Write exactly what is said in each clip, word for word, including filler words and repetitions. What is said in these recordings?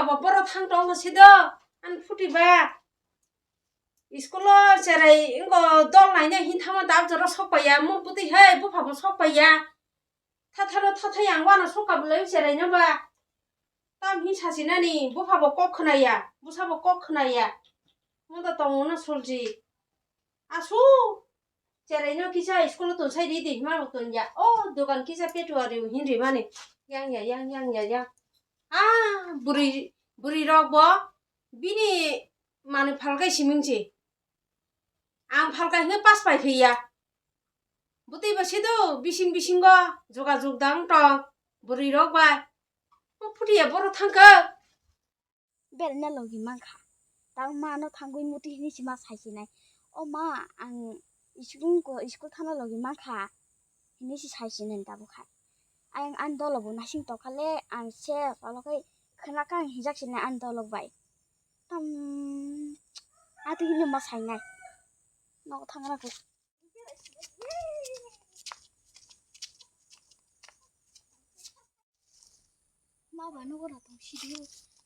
Abo borok thang tong si do, ani phuti ba. School o cherai wngko dol naina hin thangma dal jora sok paiya, mo bwtwi hai bupha bo sok paiya. Thatharo thathai ang wano sok ka bwlai cherai no ba. Tam hin sasinani bupha bo kok khwnaya, bwsa bo kok khwnaya. Mo da tongo na sulji. Asu. Cherai no kisa school o tonsai ri di hima bo ton ya. O dogan kisa petuari hin ri mani. Yang ya, yang, yang ya, yang. Ah, buri, buri rok bo bini mani phalkai siming si. Ang phalkai hingke pas pai phiya. Bwtwi bo sido bising bisingo jogajog dang tong bwrwi rok bai. O phuti ya borok thangkha. Berna logi mankha. Tang mano thangwi muti hini sima sai sinai. O ma ang school ko school thana logi mankha. Hini si sai sinai tabukha. Ayang an dolo bo nasing tokha le ang se salo kai khna kang hijak sinai an dolo bai. Tam ati hini ma sai nai. Nok thangra ko. Ma ba nogo da tong si di.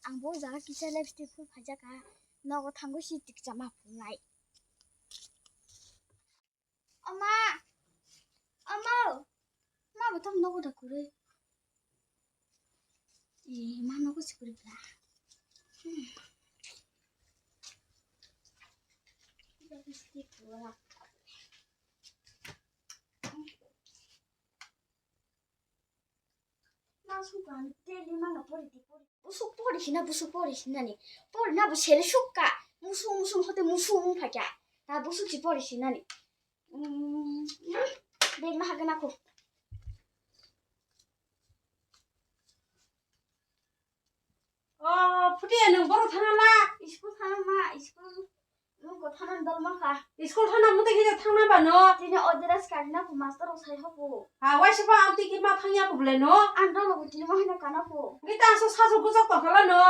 Ang bo jaga kisa lipstick phul phaijak ka. Nogo thango si tik chama phul nai. Ama. Ama. Ma ba tam nogo da kure. Eh, ma nogo si kure bla. Hmm. Lipstick phul. Busuk pori hina, busuk pori hina ni. Pori na bo sele sukka. Musung, musung hote musung wng phaikha. Na busuk si pori hina ni. Mm, bag na hagana ko. O, phuti ya nwng boro thana la? School thana ma, school. Nwng ko thana dol mankha. School thana mutai khe thangna ba no? Tini o dress card na ko master rok sai hopo. Ha, waisa pa amtwi khe ma thangya ko bwlai no? Ang dol bo tini ma hino kana ko. Ngi ta so sajok gujak tong khala no?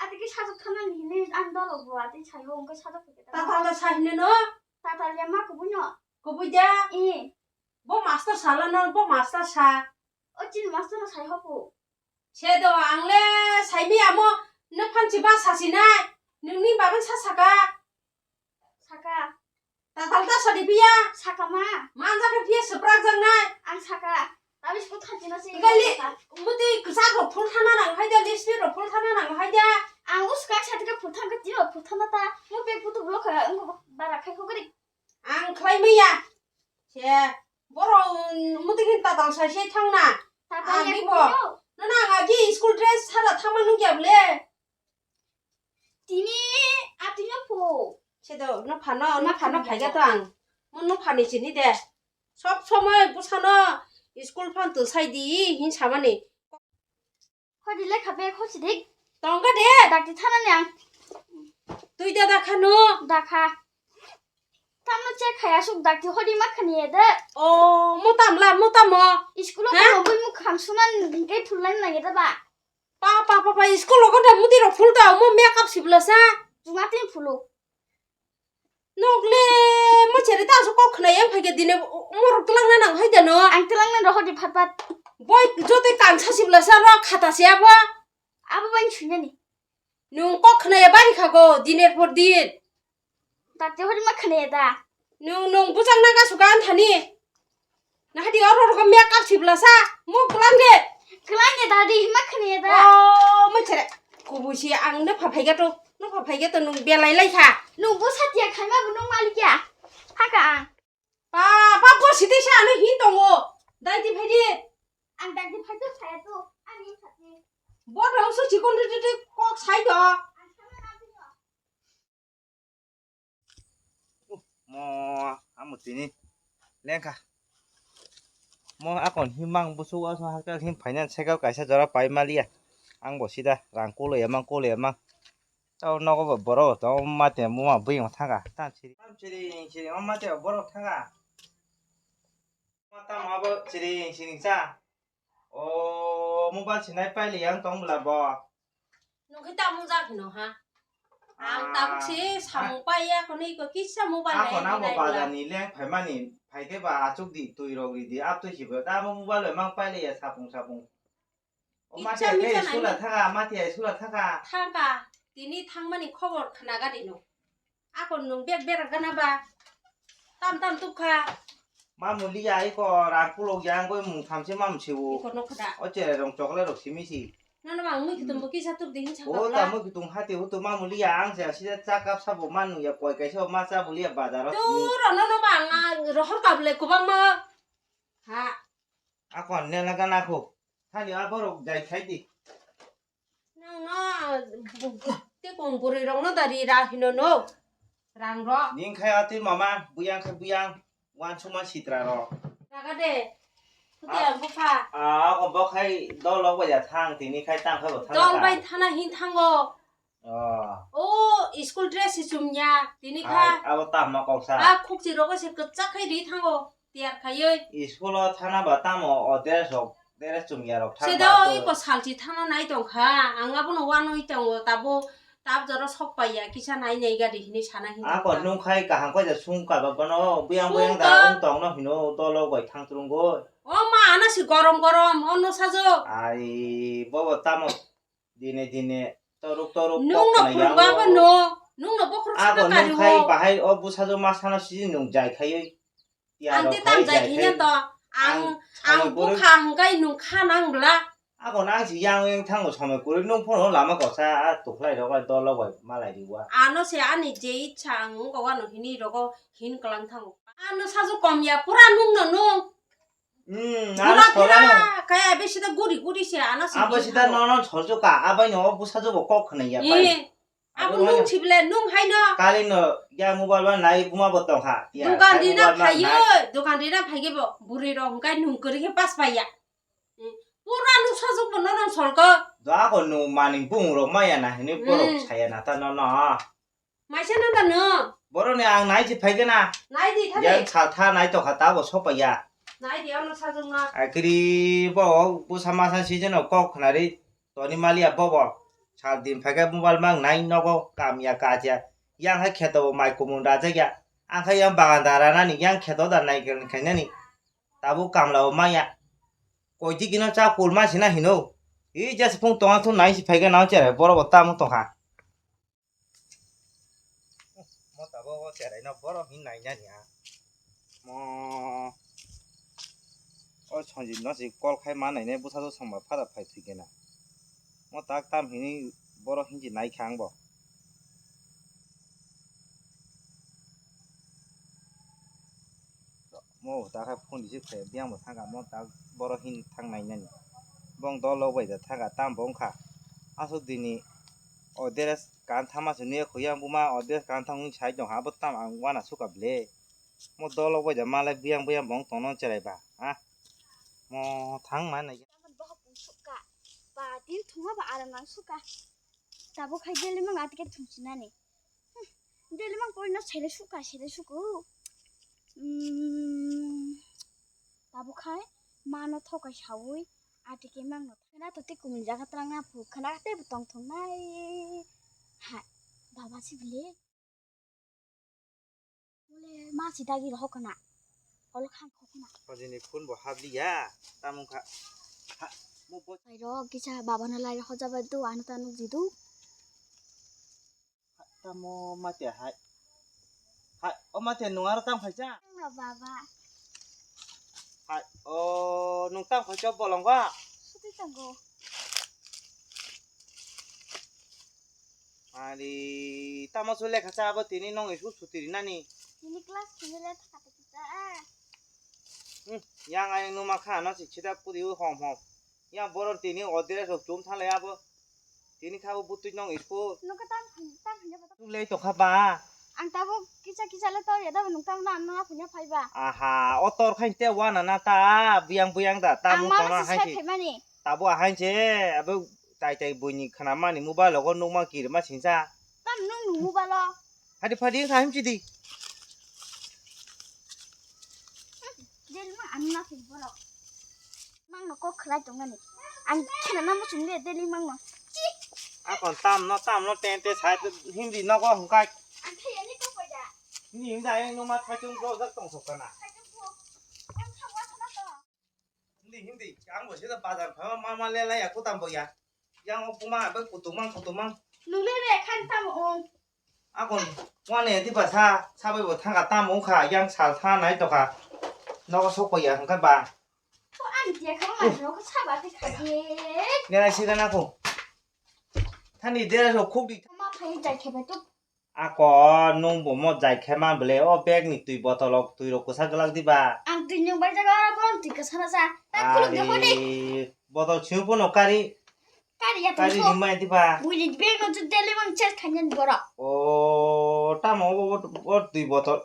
Ati khe sajok thana ni hini ang dol bo ati sai ho, wngkha sajok khe ta. Tatal da sai hino no? Tatal ya ma ko buino. Ko buja? Eh. Bo master sala no, bo master sa. O chini master no sai hopo. Se do, ang le saimi amo, nwng phan si ba sasinai, nwngni bagan sa saka. Saka. Tatal ta sadi piya. Saka ma. Manja khe piya swprak jaknai. Ang saka. Tabi sku thanti na se. Kali, muti kwchak rok phul thana nang hai da, lipstick rok phul thana nang hai da. Ang uska sa tika phul thang ka tiro phul thana ta. Mo pe putu blok ka, ang bara khai ko kari. Ang khlai maya. Se, borok, um, muti khin tatal sai se thangna. Tatal ang ya bibo. Kuyo. Nana ang agi school dress sara thangma nung ya ble. Tini atino po. Se do, no phano, no phano phaiga to ang. Mo no phani sini de. Sob somoi busano school phan tu sai di hin samani. Hodi lekha bag hosi dik. Tongga de. Dakti thana ni ang. Tui da dakha no. Dakha. Tamno check khaya suk dakti hodi ma khani ede. O, mo tamla, mo tamo. School o ha? Tamo bui mukhang sunan hingke thulai nang ede ba. Pa, pa, pa, pa, school o koda muti rok phul da, mo makeup sibla sa. Juma tin phulo. Nokle mo chere ta so kok khna yang phai ke dine morok twlang na nang hai da no. Ang twlang na rohodi phat phat. Boi jote kang sa sibla sa ro khata se abo. Abo bai sui nani. Nung kok khna ya bari kha go diner por din. Dakti hori ma khna ya da. Nung, nung bujang na ga sugan thani. Nahadi oro rogo makeup sibla sa, mo kwlang de. Kwlang de dadi, hima khani da. O, mo chere. Kubu si ang no pha phai ga to, no pha phai ga to nung belai lai kha. Nung bo satia khaima bo nung malik ya. Haka ang. Pa, pa, bo sitei sa ano hin tongo. Dai di phai di. Ang dai di phai to saya to. Ang hin sati. Bo dong su chikon di di kok sai do. Ang sama na di. Mo amo tini lengkha. Mo akon himang busuk asong hakhe him phaina cycle kaisa jora pai maliya. Ang bo sida rang kolo emang kolo emang. Tao nogo bo borok tong mate mo ma bui thanga. Tam siri tam siri siri o mate borok thanga. Ma tam abo siri siri sa. O mobile sinai paili yang tong bla bo. Nung khe tamung jak hino ha. Ang tabuk se samung pai ya kono iko kisa mobile ako nai nang bo nai bla. Bazar ni leng phaimani phaikhe ba achuk di twi rok ri di a twi si bo ta mo mobile bai mang paili ya sapung sapung. O mati Icha ai micha khe school nai. Thaka, mati ai school thaka. Thangka, tini thangmani khobor khnaga dino. Ako nwng bek berak gana ba? Tam tam tubkha. Mamu liya iko rak pulok ya, ang koi mung thamse mamu siwo. Iko nokha da. O cherai rong chocolate rok simi si. Nono mang mui kitung bo kisa tub ding sa O ba. Tamui kitung hati hutu mamu liya, ang se sida cha kap sabo manu ya, koi kaisa ma cha buliya bazar o. Tu ro nono mang rohor kable kubang ma. Ha. Akon ne laga nakho. Thani aborok jai khai di. Nang no, bu-, bu-, te kong bwrwi rok no da ri ra hino no. Rang ro. Ning khai atwi mama, buyang khai buyang. Wan suma sitra ro. Raga de. Kuti Ah. Ang bukha. Ah, ako bo khai dol lok bai ya thang, tini khai tang khai bo thang Dol ka. Bai thana hin thango. Oh. O school dress si chumya, tini Hai, kha. Abo tamo kok sa. A khukchi rogo se kwchak khai ri thango, tiyar khaioi. School o thana ba tamo o dress rok, dress chumya rok thang Sedo ba to. Iko salchi thana nai tong kha, ang abono wanoi tongo, tabo tab jora sok pai ya, kisa nai nai gari hinui sana hin Ako tong kha. Nung khai kaham koi ja sung ka ba bono, buyang Sung buyang da tong. Ong tong no hino dolo bai thang trung goi. O ma, ano si gorom gorom, ono sajo. Ai, bobo tamo. Dine dine toruk toruk Nung no kok khwnai phurung yango. Ba no, nung no bokhorok Abo sana nung kari khai wo. Bahai o bwsajwk ma sana siji nung jai khaiwi. Tiya Ang rok te khai tam jai jai khai. Khaiya to. Ang, ang ang samai borok bukha hwnkhe nung kha nang bla. Abo nang si yang yang thango samai kwrwi nung phano lama kosa a tukhlai rok bai dolo bai malai riwa. Ano se ani je ichha ang wngkha wano hini rogo hin kwlang thango. Ano sajwk kom ya pura nung no nung. Hmm, Gula ano solano. Gira, kaya be sida guri guri se, ano se Abo bini sida thango. Nono sorjo ka, abai no bwsajwk bo kok khwnai ya pai. Ye, abo Abo nung manya. Sibile, nung haino. Kali no ya mobile ba nai buma bo tong kha. Ya, Dukan khai rina mobile ba phaiyo, nai. Dukan rina phaige bo, buri rok hwnkhe nung kwrwi khe pas pai ya. Hmm, pura nung sajwk bo nono solko. Do ako nung maning bung rok maya na hinwi borok Hmm. Saya na ta nono. Maisa nang da no? Borok ni ang nai si phai gana. Nai di thani. Yang sa tha nai to kha ta bo sopa ya. Nai di ono sajwk ma. Akiri bo busa masa si jeno kok khnari toni mali ya bobo. Sal din phai ga mobile mang nai nogo kam ya ka ja. Yang hai kheto bo mai kumun da ja ya. Ang khai yang bagan da ra nani yang kheto da nai khen khen nani. Tabu kamla bo maya. Koi di kino cha kul ma sina hino. I jas phung tonga thu nai si phai gana chere borok bo tamo tong kha. Mo tabuk o cherai no borok hin nai nani ha. Mo o Sanjit no si call khai ma nai nai bwsa do songba phada phai thwi kena. Mo tak tam hini borok hin si nai kha ang bo. Mo ta kha phone receive khai biyang bo thang ka mo tak borok hin thang nai nani. Bong dol lok bai da thang ka tam bo wng kha. Aswk dini o dress kan thama se nuya kho yang buma o dress kan thang wng sai tong ha bo tam ang wana suka ble. Mo dol lok bai da malai biyang biyang bo wng tong no cherai ba ha. Mo thang ma nai. Tamon bohok bung sukha. Ba din thuma ba aram nang sukha. Tabuk hai daily mang atike thumsinani. Hmm, daily mang porino sele sukha, sele suku. Hmm, tabuk hai mano thokai saui atike mangno. Khana to tei kumni jaga twlang na phu, khana tei bo tong thung nai. Hai, baba si bile. Ole ma si dagi rohok kana. Olo khang khokna. Hojini phone bo habliya. Tamung kha. Ha, mo bo. Ai ro kisa baba na lai hoja bai do ano ta nuk jidu. Tamo mate hai. Hai, o mate nung aro tam khaisa? Ang no baba. Hai, o nung tam khaisa bolong ba? Suti tango. Ari, tamo su lekha cha abo tini nong school suti rinani? Tini class tini le thaka te kita, eh. Hmm, yang ayang numa kha no si chita puri u hom hom. Yang boron tini o dress rok chum thanglai abo. Tini kha bo butui nong school. Nokha tam, tam hanya bata. Chuk lei tokha ba. Ang tabo kisa kisa le tor ya da nung tam na no aphunya phai ba. Aha, o tor khain te wana na ta, buyang buyang da, ta Ang mung mama tona si hai sai si. Phaimani. Tabo ahain se, abo tai tai buini khana mani mobile logo nukma kirima sinsa. Tam nung nung mobile o. Hadi phadi kha himchi di. Del ma ang na phil borok. Mang no kok khlai tong nani. Ang khena na muchung de deli mang no. Chi. Akon tam no, tam no, ten te sai hindi nogo hungkai. Ang khaya ni kok pai da. Ni himda yang numa thaitung bro jak tong sok kana. Thaitung bro. Ang khawa khana to. Hindi, ang bo sida bazar pha ma ma le la ya kutam bo ya. Yang o kuma be kutumang kutumang. Nung le re khan tam o. Akon wane di ba sa, sa bai bo thanga tam o kha, yang sal tha nai to kha. Nogo sok ko ya hwnkhe ba. To ani dia kha ma no ko sa ba te kha ye. Nera sida na ko. Thani dera so khuk di. Ma phai jai khe ba to. Ako, nung bo mo jai khe ma bwle, o bag ni twi botol rok, twi rok kwsa glak diba? Ang twi nung bai jaga oro borom twi kwsa na sa. Ta khuluk de hodi. Ari, botol simi pono kari, Kari ya kari tong ko. Rimai diba? Buini bag no jut dele mang chat khanyan borok. O, tamo o, o, o twi botol.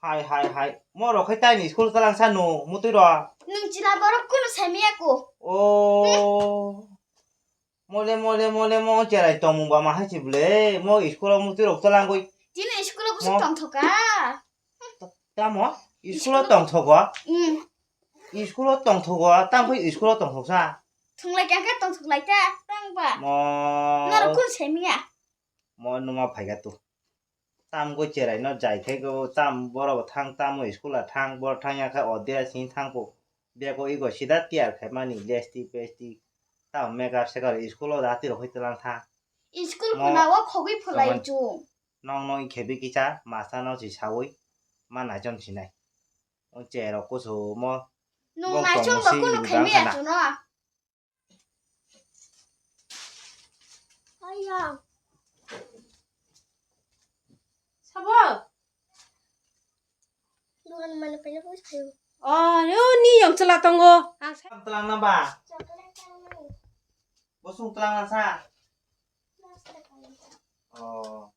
Hai, hai, hai. Mo rok khai tai ni school talang sa no, mutwi ro. Nung chila borok kuno samiya ko. O. Mole, mole, mole, mo cherai tongmung ba ma hai se bwle. Mo school o mutwi rok twlangwi. Chini school o busuk mo tongthoka. Tamo? School o tongthogo? Mm. School o tongthogo? Tam phai school o tongthoksa? Thunglai kha khe tongthoklai ta, tang ba? Mo. Norok kun semiya. Mo numa phaiga tu. Tam go cherai no jai khe go, tam boro bo thang, tamo school a thang, boro thang ya khe o dia sing thang po. Bego igo sida tiyar khaimani lesti pesti. Tamo makeup sekar school o dati rok hoi tlang tha. School mo phuna o khogwi phulai tongmani. Chu. Nong nong khebi kisa masa no si sawi ma naichom sinai. O cherok kusu mo. Nung bong naichom tongmo ba si kunu ring khaimaya bang khana. Chuno. Ayang. Sabo? Dogan mane paina pos khayo. Oh, yo ni yong chwla tongo. Ang sa- Tlang na ba? Chocolate tangmani. Bosong tlang na sa? Nasta kali. Oh.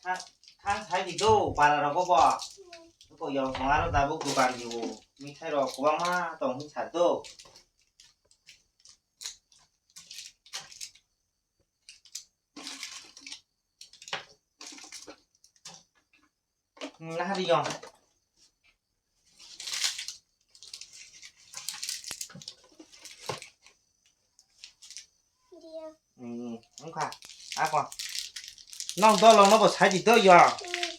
Tha-, thang sai di do, para rogo bo. Ko yong song aro dabuk dukan di o. Mithai rok kwbangma tong hin sa do. Hmm, nah di yong. Dia. Hmm, wngkha. Ako. Nong dolong no bo sai di do yong.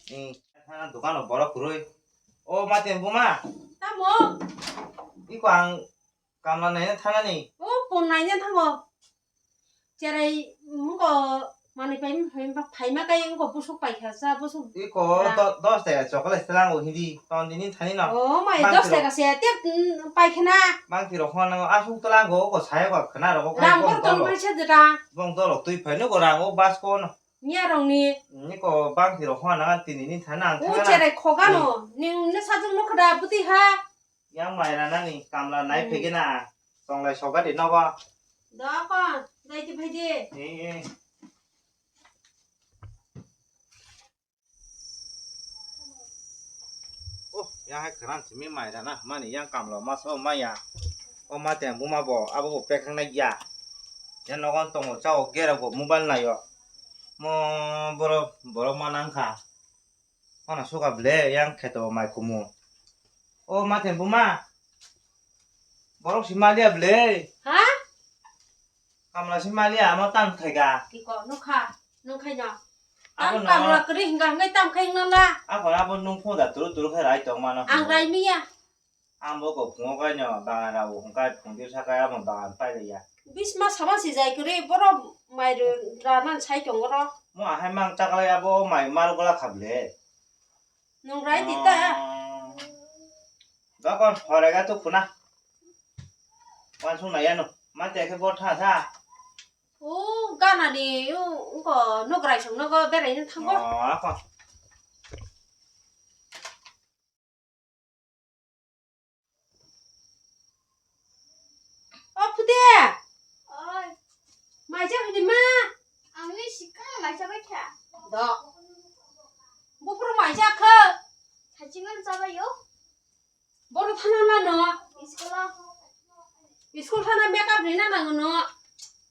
Hmm. Hmm. Thana dukan o borok kwrwi. O mate buma. Tamo? Iko ang kamla naina thanani. O pon naina thango. Cherai wngko manwi pai, pai, phaima kai wngko busuk paikha sa busuk. Iko ra. Do-, dos taka chocolate tlango hindi ton dini thani no. O mai dos taka se te, mm, paikhana. Bangti rok hona nango asuk tlango ko sayo ko khana rok ko khai. Rang bong bor tong dolok. Paisa jeta. Bong dolok twi phai no ko rango bas ko no. Miya rong ni. Niko bangti rok hona nango tini ni thana ang. O thana. Cherai khogano. Hmm. Ning ne sajung no khada buti ha. Yang mai rana ni kamla nai. Hmm. Phege na. Tonglai sokari nogo. Da kon, dai ti phai di. Eh, eh. Oh, yang hai khran simi mai rana mani yang kamla maso maya. O mate buma bo abo bo pekang na ya. Yang nogon tongo chao gera bo mobile nayo. Mo borok, borok ma nangkha. Ono suka ble yang kheto mai kumu. O mate buma. Borok si malia ble. Ha? Kamla si malia amo tan thaiga. Kiko nukha, nukhaino. Abo tam no. Kamla kwrwi hingka hingkai tam khai nana. Abo abo nung phone da turu turu khai rai tong mano. Ang rai miya. Ang bo ko phungo kai no bagan rao hingkai phung dir sakai amo bagan pai ya. Bisma sama si jai kwrwi borok mai rana sai tong oro. Mo ahai mang taklai abo mai maru gola khable. Nung rai di ta. Oh. Dokon horega tu khuna. Wansung na yano. Mate khe bor tha sa. O gana ni o ko nograi song nogo berai no thango. Oh, ako. O Phuti. Oi. Maija phai di ma. Ang ni sikang maija bai kha. Do. Buphuru maija kha. Sachingon chabai yo. Bono thana ma no. School o. School thana makeup rina nango no.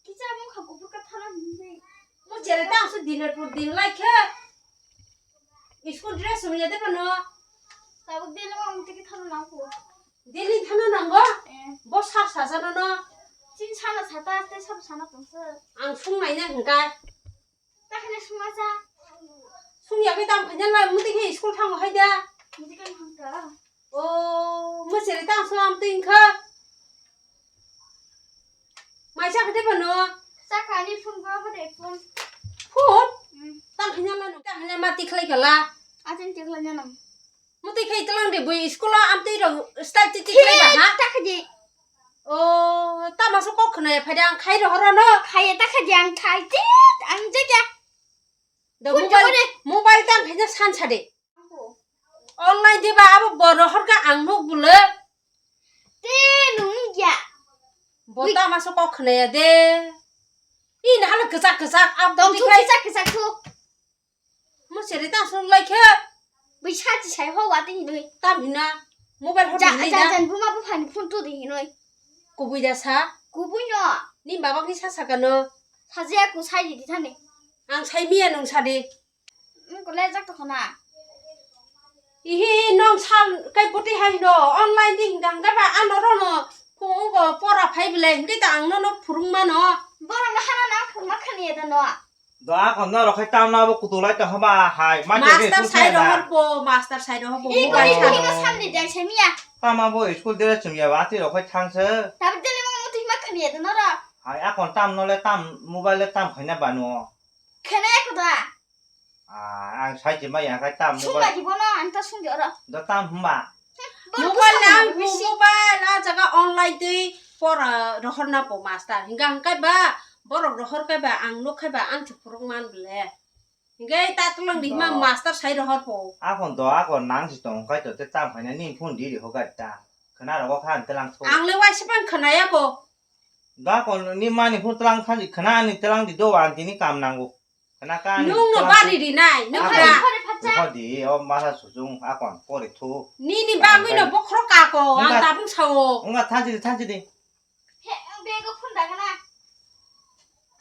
Kicha mung kha kuphur ka thana hinwi. Mo chere ta su dinner pur din lai khe. School dress rwya de pano. Tabuk daily mang tiki thana nang ko. Daily thana nango? Eh. Bo sa sa jana no. Chin sana sata te sab sana tongsa. Ang sung nai na hingka. Ta khane sung acha. Sung ya ke tam khanya la muti ke school thango hai da. Muti kan hangka. O, mwsari tang so amtwi wngkha. Mai chakha de bano? Chakha ni phone bo hode phone. Phone? Hmm. Tang hanya lano, tang hanya mati khlai kala. Atin tikla nyanam. Muti khai tlang de bui school o amtwi rok style ti ti khlai ba ha? Takhaji. O, tama so kok khna phai dang khai ro horo no. Khai takhaji ang khai ti ang je ja. Da mobile, mobile tang khai san sa de. Online de ba abo boro hor ka ang nuk bule. Te nung ya. Bo tama so kok khna ya de. I na hala kachak kachak ab tong di khai. Kachak kachak thu. Mo seri ta sun lai khe. Bai sa chi sai ho wa te hinoi. Tam hina. Mobile hor ja, hinoi ja, da. Jan buma bu phan phone to de hinoi. Kubui da sa. Kubui no. Ni baba ni sa sa kano. Sa je ku sai di thani. Ang sai miya nung sa di. Ang ko le jak to khona. Ihi nong sal kai poti hai no. Online ding dang ga ba ano ro no. Ko ko pora phai bile. Ngi ta ang no no phurung ma no. Boro no hana na phurung ma khani da no. Do a kon norok khai tamna bo kutulai tong homa hai, ma te Master school sai thangna. Rohor po, master sai rohor po, Ih, mobile koi sai. Koi no samni dai sai miya. Tama bo school dere chum ya ba, ti rok khai thang se. Tabi dele mo muti ma khani ya norok. Hai, a kon tam no le tam, mobile le tam khaina ba no. Khana ya kuda. Ah, ang sai je ma ya khai tam mobile. Sumba di bono, ang ta sumbi oro. Do tam hma. Mobile na ang mobile a jaga online twi pora rohor na po master. Hinga hingkai ba borok rohor kai ba ang nuk khai ba ang chuk phuruk man bele. Hingke ta tulang di ma master sai rohor po. Akon do akon nang si tong kai to te tam khai na ni phone di ri ho gai ta. Khana rogo khan telang so. Ang le waisa pang khana ya ko. Do akon ni mani phone telang khan di khana ni telang di do wan tini kam nango. Khana ka ni Nung no telang bari so. Ri nai, nung Akon. Khana. Khore phatsa. Ko di o masa sujung akon pori thu. Ni ni bagwi no bokhro ka ko, ang tabung sao. Wngkha thanchi di, thanchi di. He, ang bego phone dagana.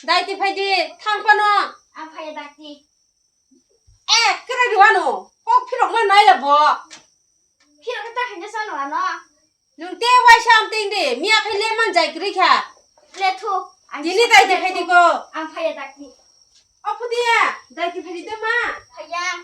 Dai ti phai di, thang phano. Ang phai dak ti. Eh, kira di wano. Kok phirok ma nai la bo. Phirok ta hanya sano ano. Nung te waisa am ting di, miya khai le man jai kri kha. Le thu. Ang Dini dai ti phai di ko. Ang phai dak ti. Opo dia, dai ti phai di de ma. Phai ya.